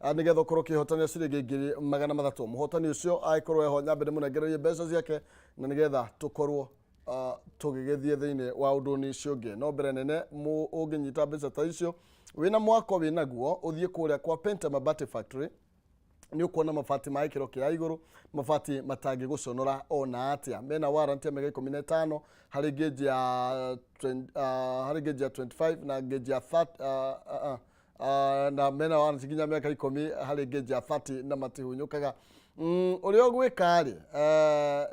Nĩgetha ũkorwo ũkĩhotanĩra ciringi 300,000. Mũhotani ũcio angĩkorwo eho, nyambe ndĩmũnengererie mbeca ciake na nĩgetha tũkorwo tũgĩgĩthiĩ thĩinĩ wa ũndũ-inĩ ũcio ũngĩ. No mbere nene ũngĩnyita mbeca ta icio wĩna mwako wĩnaguo, ũthiĩ kũrĩa kwa Penta Mabati Factory, nĩ ũkuona mabati ma gĩkĩro kĩa igũrũ, mabati matangĩgũconora ona atĩa. Mena warranty ya mĩaka 15 harĩ gauge ya harĩ gauge ya 25 na gauge ya 30, na mena warranty nginya mĩaka 10 harĩ gauge ya 30 na matihunyũkaga. Ũrĩa ũgwĩka rĩ,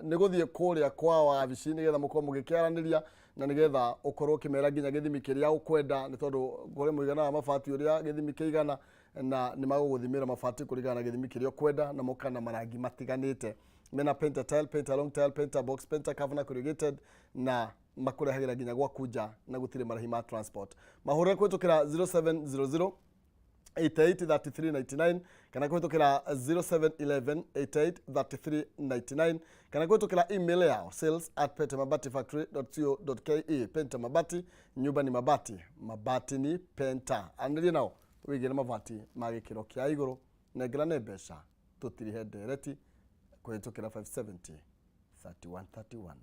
nĩ gũthiĩ kũrĩa kwa wabici nĩgetha mũkorwo mũgĩkĩaranĩria na nĩgetha ũkorwo ũkĩmera nginya gĩthimi kĩrĩa ũkwenda, nĩ tondũ kũrĩ mũigana wa mabati ũrĩa gĩthimi kĩigana, na nĩ magũgũthimĩra mabati kũringana na gĩthimi kĩrĩa ũkwenda na moka na marangi matiganĩte. Mena painter tile, painter long tile, painter box, painter cover na corrugated, na makũrehagĩra nginya gwaku nja na gũtirĩ marĩhi ma transport. Mahũrĩre kũhĩtũkĩra 0700 883399 kana kũhĩtũkĩra 0711 883399 kana kũhĩtũkĩra email yao sales@pentamabatifactory.co.ke. Penta Mabati, nyumba ni mabati, mabati ni Penta. Anĩrĩria nao wĩgĩre mabati ma gĩkĩro kĩa igũrũ. Nengerane mbeca tũtirihe ndereti kũhĩtũkĩra 570 3131.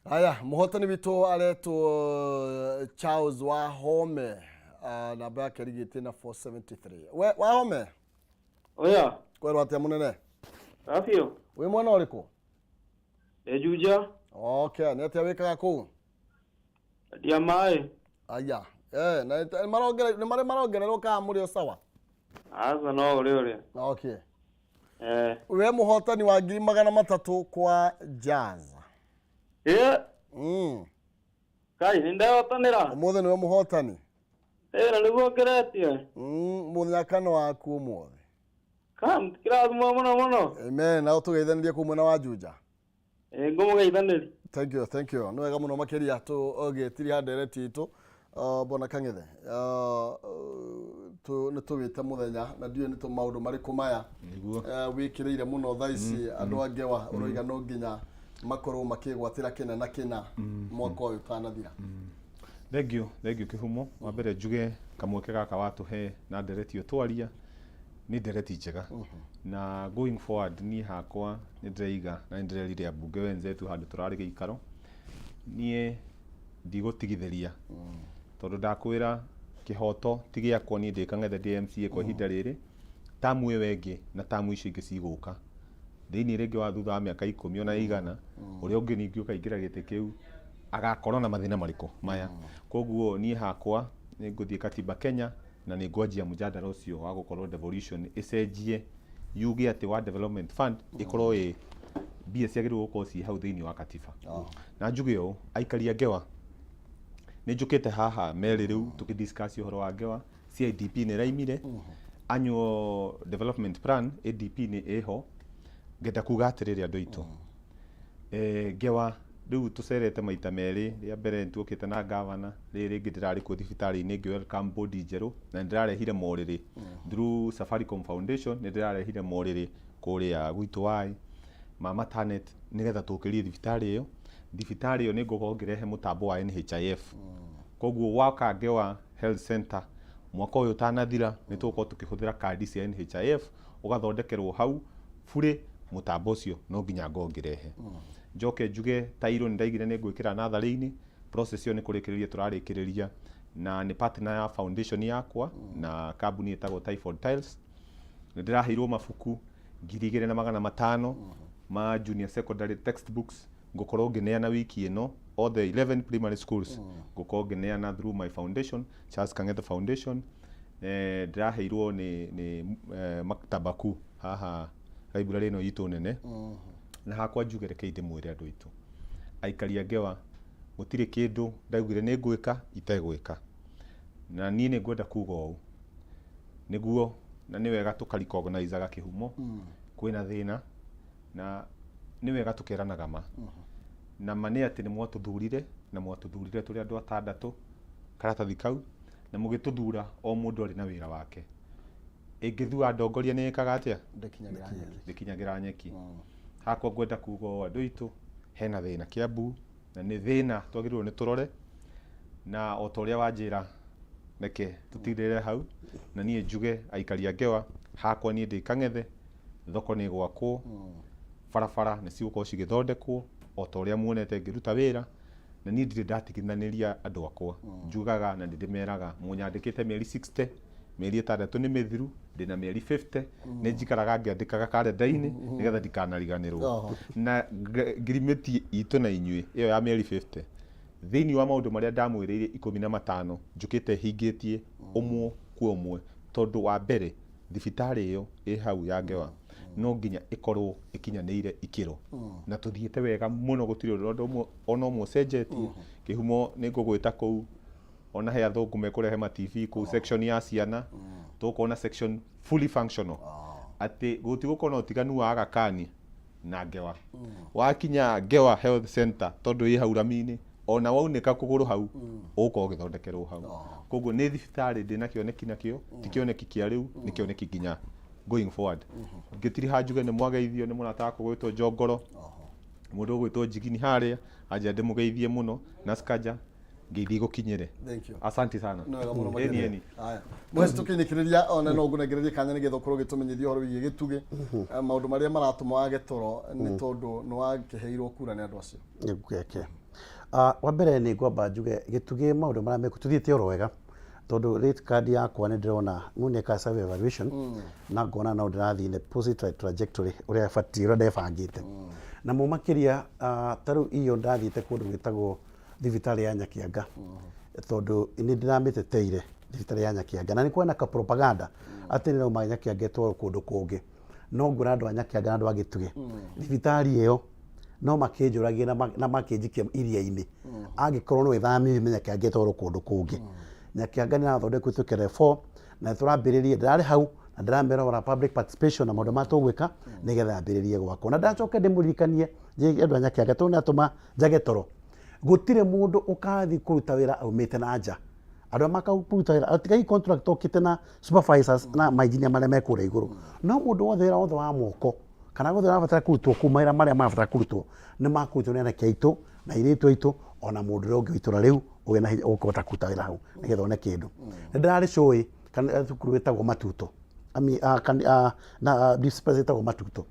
Haya, mũhotani witũ aretwo Charles Wahome, namba yake ĩrigĩtie na 473. We Wahome? Oya. Kwerwo atĩa mũnene? Rabiũ. Wĩ mwena ũrĩkũ? Ndĩ Juja. Okay, nĩ atĩa wĩkaga kũu? Ndia maĩ. Aya, na nĩ marĩ marongererwo kana mũrĩ o sawa? Aca, no ũrĩa ũrĩa. Okay. We mũhotani wa 300,000 kwa Jazz. Kai, nĩ ndehotanĩra. Ũmũthĩ nĩwe mũhotani. Na nĩguo ngeretie. Mũnyakano waku ũmũthĩ. Ka, mũtikĩrathimwo mũno mũno. Amen, na ũtũgeithanirie kũu mwena wa Juja. Ngũmũgeithanĩria. Thank you, thank you. Nĩ wega mũno makĩria tũgĩtiriha ndereti itũ. Bwana Kang'ethe, nĩ tũwĩte mũthenya na ndiũĩ nĩ maũndũ marĩkũ maya wĩkĩrĩire mũno thaa ici. Andũ a ngewa ũroiga no nginya makorwo makĩgwatĩra kĩna na kĩna mwaka ũyũ ũtanathira. Thank you, thank you Kĩhumo. Wa mbere njuge kamweke gaka watũhe na ndereti ĩyo twaria nĩ ndereti njega, na going forward niĩ hakwa nĩ ndĩreiga na nĩ ndĩrerire ambunge wenzetu handũ tũrarĩ gĩikaro, niĩ ndigũtigithĩria, tondũ ndakwĩra kĩhoto ti gĩakwa niĩ ndĩ Kang'ethe ndĩ MCA kwa ihinda rĩrĩ, tamu ĩyo ĩngĩ na tamu icio ingĩ cigũka thĩinĩ rĩngĩ wa thutha wa mĩaka 10 ona 100, ũrĩa ũngĩ ningĩ ũkaingĩra gĩtĩ kĩu agakorwo na mathĩna marĩkũ maya. Koguo niĩ hakwa nĩ ngũthiĩ Katiba Kenya na nĩ ngwanjia mũjadara ũcio wa gũkorwo devolution ĩcenjie yuge atĩ wa development fund ĩkorwo ĩ mbia ciagĩrĩirwo gũkorwo ciĩ hau thĩinĩ wa katiba. Na njuge ũũ, aikari a ngewa, nĩ njũkĩte haha merĩ rĩu tũkĩ discuss ũhoro wa ngewa. CIDP nĩ ĩraimire, annual development plan ADP nĩ ĩho. Ngenda kuga atĩrĩrĩ, andũ aitũ, ngewa rĩu tũcerete maita merĩ. Rĩa mbere nĩ tuokĩte na gavana, rĩrĩ rĩngĩ ndĩrarĩ kuo thibitarĩ-inĩ ngĩ welcome board njerũ, na nĩ ndĩrarehire morĩrĩ through Safaricom Foundation, nĩ ndĩrarehire morĩrĩ kũrĩa gwitũ wai ma Matanet nĩgetha tũkĩrie thibitarĩ ĩyo. Thibitarĩ ĩyo nĩ ngũkorwo ngĩrehe mũtambo wa NHIF, koguo waka Ngewa Health Center mwaka ũyũ ũtanathira nĩ tũgũkorwo tũkĩhũthĩra kandi cia NHIF, ũgathondekerwo hau burĩ. Mũtambo ũcio no nginya ngorwo ngĩrehe. Njoke njuge tairo nĩ ndaigire nĩ ngwĩkĩra natharĩ-inĩ, process ĩyo nĩ kũrĩkĩrĩria tũrarĩkĩrĩria, na nĩ partner ya foundation yakwa na kambuni ĩtagwo Typhoid Tiles. Nĩ ndĩraheirwo mabuku 2,500 ma junior secondary textbooks, ngũkorwo ngĩneana wiki ĩno all the 11 primary schools, ngũkorwo ngĩneana through my foundation, Charles Kang'ethe Foundation. Ndĩraheirwo nĩ maktaba kuu haha library ĩno itũ nene. Na hakwa njuge, rekei ndĩmwĩre andũ aitũ aikari a ngewa, gũtirĩ kĩndũ ndaugire nĩ ngwĩka itegwĩka, na niĩ nĩ ngwenda kuga ũũ nĩguo, na nĩ wega tũkarecognizaga kĩhumo kwĩna thĩna, na nĩ wega tũkeranaga ma. Na ma nĩ atĩ nĩ mwatũthurire, na mwatũthurire tũrĩ andũ atandatũ karatathi kau, na mũgĩtũthura o mũndũ arĩ na wĩra wake. Ĩngĩthua ndongoria nĩ ĩkaga atĩa? Ndĩkinyagĩra nyeki. Ndĩkinyagĩra nyeki. Hakwa ngwenda kuga ũũ, andũ aitũ, hena thĩna Kiambu, na nĩ thĩna twagĩrĩirwo nĩ tũrore, na o ta ũrĩa wanjĩra Reke tũtirĩre hau na niĩ njuge aikari a Ngewa hakwa niĩ ndĩ Kang'ethe, thoko nĩ ĩgwakwo, barabara nĩ cigũkorwo cigĩthondekwo o ta ũrĩa muonete ngĩruta wĩra, na niĩ ndirĩ ndatigithanĩria andũ akwa. Njugaga na nĩ ndĩmeraga mũnyandĩkĩte mĩeri 60, mĩeri 6 nĩ mĩthiru, ndĩna mĩeri 50, nĩ njikaraga ngĩandĩkaga karenda-inĩ nĩgetha ndikanariganĩrwo. Na ngirimiti itũ na inyuĩ ĩyo ya mĩeri 50, thĩinĩ wa maũndũ marĩa ndamwĩrĩire 15 njũkĩte hingĩtie ũmwe kwa ũmwe, tondũ wa mbere thibitarĩ ĩyo ĩ hau ya Ngewa no nginya ĩkorwo ĩkinyanĩire ikĩro, na tũthiĩte wega mũno, gũtirĩ ũndũ ũmwe ona ũmwe ũcenjetie. Kĩhumo nĩ ngũgwĩta kũu, ona he athũngũ mekũrehe ma TV kũu section ya ciana, tũgũkorwo na section fully functional, atĩ gũtigũkorwo na ũtiganu wa Aga Khan na Ngewa. Wakinya Ngewa Health Center, tondũ ĩ hau rami-inĩ, ona waunĩka kũgũrũ hau ũgũkorwo ũgĩthondekerwo hau. Koguo nĩ thibitarĩ ndĩna kĩoneki nakĩo, ti kĩoneki kĩa rĩu, nĩ kĩoneki nginya going forward. Ngĩtiriha njuge nĩ mwageithio nĩ mũrata wakwa gwĩtwo Njongoro, mũndũ ũgwĩtwo Njigini harĩa anjĩra ndĩmũgeithie mũno, na Skaja ngeithi igũkinyĩre. Thank you. Asante sana. Nĩ wega mũno Eni makĩria. eni. Haya. Mweci tũkĩinĩkĩrĩria ona no ngũnengererie kanya nĩgetha ũkorwo ũgĩtũmenyithia ũhoro wĩgiĩ gĩtugĩ, maũndũ marĩa maratũma wage toro nĩ tondũ nĩ wakĩheirwo kura nĩ andũ acio. Nĩngwĩke. Wa mbere nĩ ngwamba njuge gĩtugĩ maũndũ marĩa mekũ tũthiĩte oro wega, tondũ rate card yakwa nĩ ndĩrona nĩ self evaluation na ngona no ndĩrathiĩ na positive trajectory ũrĩa batiĩ, ũrĩa ndebangĩte. Na mo makĩria ta rĩu iyo ndathiĩte kũndũ gwĩtagwo thibitarĩ ya Nyakianga, tondũ nĩ ndĩramĩteteire thibitarĩ ya Nyakianga, na nĩ kwena ka propaganda atĩ nĩ rauma Nyakianga ĩtwarwo kũndũ kũngĩ. No ngwĩra andũ a Nyakianga na andũ a Gĩtugĩ, thibitarĩ ĩyo no makĩnjũragie na makĩnjikia iria-inĩ angĩkorwo no ĩthamio yume Nyakianga ĩtwarwo kũndũ kũngĩ. Nyakianga nĩ ĩrathondekwo ĩtuĩke level 4, na tũrambĩrĩria, ndĩrarĩ hau na ndĩramera ũhoro wa public participation na maũndũ marĩa tũgwĩka nĩgetha yambĩrĩrie gwakwo. Na ndacoke ndĩmũririkanie andũ a Nyakianga, tondũ nĩ atũma njage toro, gũtirĩ mũndũ ũkathiĩ kũruta wĩra aumĩte na nja. Andũ arĩa makũruta wĩra tigai contract okĩte na supervisors na mainjinia marĩa me kũrĩa igũrũ, no mũndũ wothe wĩra wothe wa moko kana wothe ũrabatara kũrutwo kũu, mawĩra marĩa marabatara kũrutwo nĩ makũrutwo nĩ anake aitũ na airĩtu aitũ, ona mũndũ ũrĩa ũngĩ wa itũra rĩu ũgĩa na hinya ũkũhota kũruta wĩra hau nĩgetha one kĩndũ. Nĩ ndĩrarĩ cũĩ kana thukuru ĩtagwo Matuto, na dispensary ĩtagwo Matuto,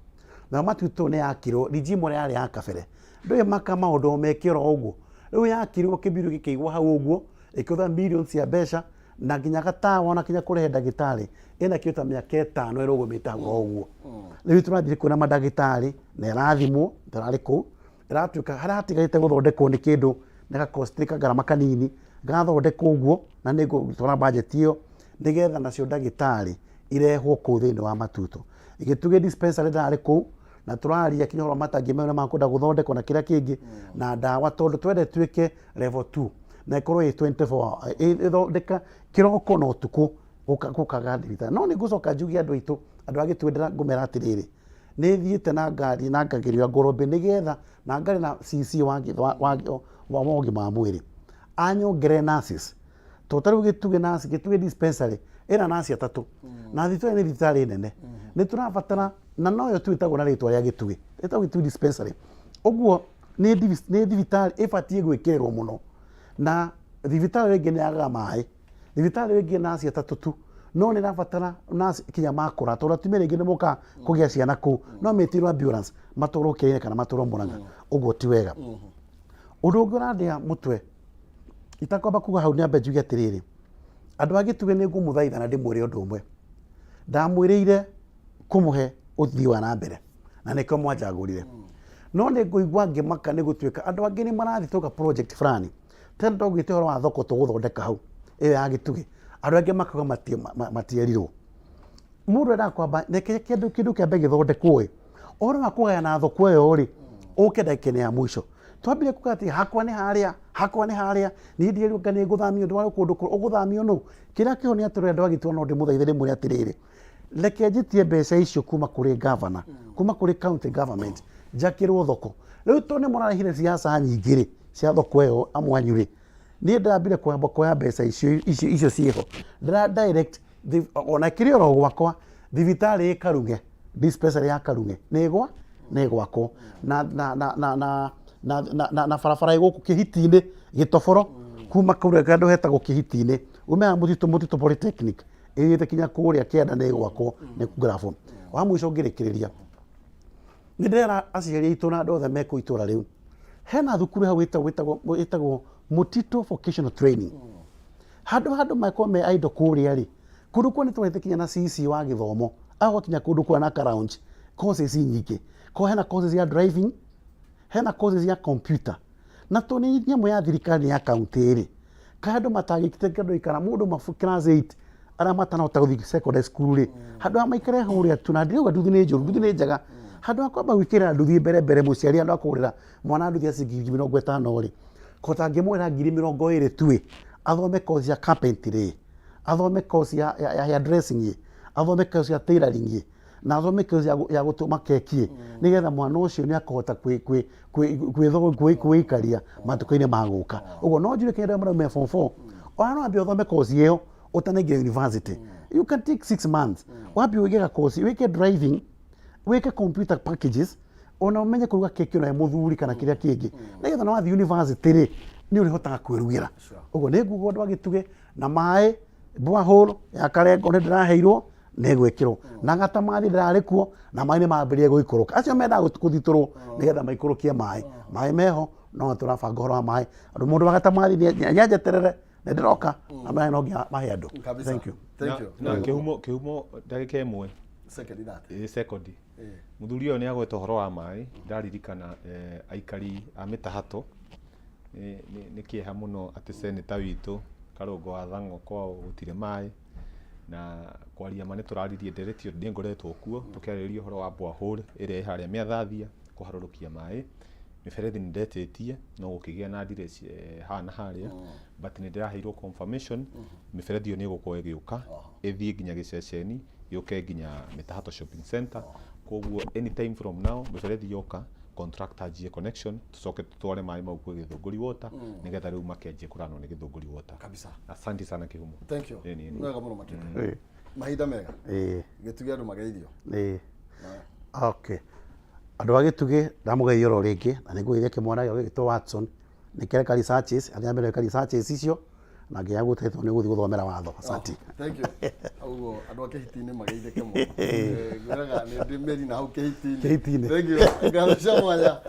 na Matuto nĩ yakirwo regime ĩrĩa yarĩ ya kabere, ndũĩ maka maũndũ meke oro ũguo. Rĩu yakirwo kĩbiru gĩkĩigwo hau ũguo, ĩkĩhũthĩra millions cia mbeca na nginya gatawa ona kinya kũrehe ndagĩtarĩ ĩna kĩndũ ta mĩaka 5 ĩrũgamĩte hau o ũguo. Rĩu tũrathiĩ kuona mandagĩtarĩ na ĩrathimwo, tũrarĩ kũu ĩratuĩka harĩa hatigarĩte gũthondekwo nĩ kĩndũ nĩ gakosti kagarama kanini gathondekwo ũguo, na nĩ ngũtwara budget ĩyo nĩgetha nacio ndagĩtarĩ irehwo kũu thĩinĩ wa Matuto. Gĩtugĩ dispensary ndarĩ kũu na tũraria kinya ũhoro wa matangi marĩa makwenda gũthondekwo na kĩrĩa kĩngĩ na ndawa, tondũ twende tuĩke level 2 na ĩkorwo ĩ 24 ĩthondeka kĩroko na ũtukũ gũkaga thibitarĩ. No nĩ ngũcoka njuge andũ aitũ, andũ a Gĩtugĩ ngũmera atĩrĩrĩ, nĩ thiĩte na ngari na ngagerio ngorombe nĩgetha na ngarĩ na CC wa ũgima wa mwĩrĩ anyongerere nurses, tondũ ta rĩu Gĩtugĩ nurse, Gĩtugĩ dispensary ĩna nurse 3 na thibitarĩ nĩ thibitarĩ nene, nĩ tũrabatara na noyo tu ĩtagwo na rĩtwa rĩa Gĩtugĩ, ĩtagwo Gĩtugĩ dispensary. Ũguo nĩ thibitarĩ ĩbatiĩ gwĩkĩrĩrwo mũno, na thibitarĩ ĩngĩ nĩ yagaga maĩ, thibitarĩ ĩngĩ nurse 3 tu, no nĩ ĩrabatara nurse kinya makũra, tondũ atumia rĩngĩ nĩ mokaga kũgĩa ciana kũu, no metĩrwo ambulance matwarwo Kĩrĩnyaga kana matwarwo Mũrang'a, ũguo ti wega. Ũndũ ũngĩ ũrandĩa mũtwe itakwamba kuga hau, nyambe njuge atĩrĩrĩ, andũ a Gĩtugĩ nĩ ngũmũthaitha na ndĩmwĩre ũndũ ũmwe. Ndamwĩrĩire kũmũhe ũthii wa na mbere na nĩkĩo mwanjagũrire, no nĩ ngũigua ngĩmaka nĩ gũtuĩka andũ angĩ nĩ marathiĩ tũka project fulani. Tena ndogwĩte ũhoro wa thoko tũgũthondeka hau ĩyo ya Gĩtugĩ, andũ angĩ makauga matierirwo. Mũndũ endaga kwamba reke kĩndũ kĩambe gĩthondekwo ĩ, ũhoro wa kũgayana thoko ĩyo rĩ, ũke ndagĩka-inĩ ya mũico. Twambire kuga atĩ hakwa nĩ harĩa, hakwa nĩ harĩa, niĩ ndierirwo nĩ ngũthamio ndwarwo kũndũ kũu, ũgũthamio nũ? Kĩrĩa kĩho nĩ atĩrĩrĩ andũ a Gĩtugĩ no ndĩmũthaithe ndĩmwĩre atĩrĩrĩ, reke njĩtie mbeca icio kuma kũrĩ governor, kuma kũrĩ county government, njakĩrwo thoko. Rĩu tondũ nĩ mũrarehire siasa nyingĩ rĩ, cia thoko ĩyo amwe anyu rĩ, niĩ ndĩrambire kwamba kuoya mbeca icio ciĩho, ndĩra direct ona kĩrĩ oro gwakwa thibitarĩ ĩ Karung'e, dispensary ya Karung'e nĩ ĩgwakwo na barabara ĩ gũkũ Kĩhiti-inĩ Gĩtoboro, kuma kũrĩa handũ hetagwo Kĩhiti-inĩ Ume haha Mũtitũ, Mũtitũ Polytechnic ĩthiĩte kinya kũrĩa kĩanda nĩ ĩgwakwo nĩ kũngrabwo. Wa mũico ngĩrĩkĩrĩria, nĩ ndĩrera aciari aitũ na andũ othe me kũu itũra rĩu, hena thukuru hau ĩtagwo ĩtagwo ĩtagwo Mũtitũ Vocational Training. Handũ ha andũ makorwo me idle kũrĩa rĩ, kũndũ kũu nĩ twarĩte kinya na CC wa gĩthomo, agoka kinya kũndũ kũu na ka lounge courses nyingĩ. Ko hena courses ya driving, hena courses ya computer, na to nĩ nyamũ ya thirikari nĩ ya county rĩ, kaĩ andũ matangĩkĩte kĩndũ ikara mũndũ mabu class 8 arĩa matanahota gũthiĩ secondary school rĩ, handũ ha maikare kũrĩa tu, na ndirauga nduthi nĩ njũru, nduthi nĩ njega, handũ ha kwamba gwĩkĩra nduthi mbere mbere mũciari handũ ha kũgũrĩra mwana nduthi ya ciringi 50,000 rĩ, ko tangĩmũgũrĩra 20,000 tu ĩ, athome course ya carpentry ĩ, athome course ya hairdressing ĩ, athome course ya tailoring ĩ, na athome course ya gũtũma keki ĩ, nĩgetha mwana ũcio nĩ akũhota kwĩikaria matukũ-inĩ ma gũka. Ũguo no njuge kĩrĩa maraumia form 4, ona no wambe ũthome course ĩyo ũtanaingĩra university. You can take 6 months. Wambe ũige course, wĩke driving, wĩke computer packages, ona ũmenye kũruga keki ona wĩ mũthuri kana kĩrĩa kĩngĩ, nĩgetha ona wathiĩ university rĩ, nĩ ũrĩhotaga kwĩrugĩra. Ũguo nĩ nguga ũndũ wa gĩtugĩ na maĩ borehole ya Karengo nĩ ndĩraheirwo nĩ gwĩkĩrwo na Gatamathi ndĩrarĩ kuo na maĩ nĩ mambĩrĩria gũikũrũka. Acio mendaga gũthitũrwo nĩgetha maikũrũkie maĩ, maĩ meho no tũrabanga ũhoro wa maĩ. Andũ mũndũ wa Gatamathi nĩ anjeterere, nĩ ndĩroka na maĩ no nginya mahe andũ. Kabisa. Thank you. Thank you. Na kĩhumo ndagĩka ĩmwe. Second that. Ĩ sekondi. Mũthuri ũyũ nĩ agweta ũhoro wa maĩ, ndaririkana aikari a mĩtahato nĩ kĩeha mũno atĩ seneta witũ Karũngo wa Thang'o kwao gũtirĩ maĩ, na kwaria ma nĩ tũraririe nderetio nĩ ngoretwo kuo tũkĩarĩrĩria ũhoro wa borehole ĩrĩa ĩ harĩa Mĩathathia kũharũrũkia maĩ. Mĩberethi nĩ ndetĩtie no gũkĩgĩa na delays haha na harĩa, but nĩ ndĩraheirwo confirmation mĩberethi ĩyo nĩ ĩgũkorwo ĩgĩũka ĩthiĩ nginya gĩceceni, yũke nginya Mĩtahato Shopping Center. Koguo anytime from now mĩberethi yoka, contractor anjie connection, tũcoke tũtware maĩ mau kwĩ Gĩthũngũri Water nĩgetha rĩu makĩanjie kũranwo nĩ Gĩthũngũri Water. Kabisa. Asante sana, Kĩhumo. Thank you. Ĩni, ĩni. Wega mũno makĩria. Mahinda mega. Gĩtugĩ andũ mageithio. Ĩĩ, okay, andũ a Gĩtugĩ ndamũgeithia oro rĩngĩ, na nĩ ngũgeithia kĩmwana gĩakwa gĩgĩtwo Watson, nĩ kĩreka researches, athiĩ na mbere gwĩka researches icio na nginya gũtetwo nĩ gũthiĩ gũthomera watho. Asante. Thank you. Ũguo andũ a Kĩhiti-inĩ mageithĩke mũno. Ngwĩraga nĩ ndĩ mĩri na hau Kĩhiti-inĩ. Kĩhiti-inĩ. Thank you. Ngatho cia mwanya.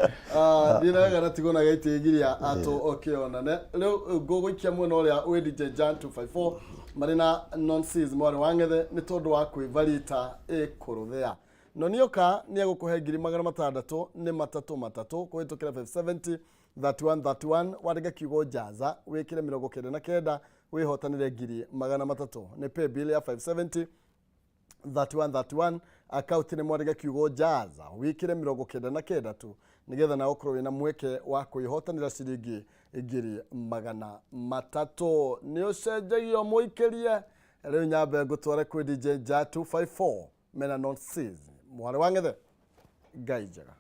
Thiĩ na wega na tigwo na gĩitĩgiria atũ ũkĩonane. Rĩu ngũgũikia mwena ũrĩa wĩ DJ Jan 254 marĩ na Nonsis mwarĩ wa Ng'ethe nĩ tondũ wa kwĩvarita ĩkũrũthĩa. Nonioka nĩ egũkũhe 600,000 nĩ matatũ matatũ kũhĩtũkĩra 570 31 31, wandĩke kiugo jaza, wĩkĩre 99, wĩhotanĩre 300,000. Nĩ pay bill ya 570 3131, akaunti nĩ mwandĩke kiugo jaza, wĩkĩre 99 tu nĩgetha nawe ũkorwo wĩna mweke wa kwĩhotanĩra ciringi 300,000. Nĩ ũcenjagio mũikĩrie. Rĩu nyambe ngũtware kwĩ DJ Ja 254 mena Nonsis mwarĩ wa Ng'ethe. Ngai njega.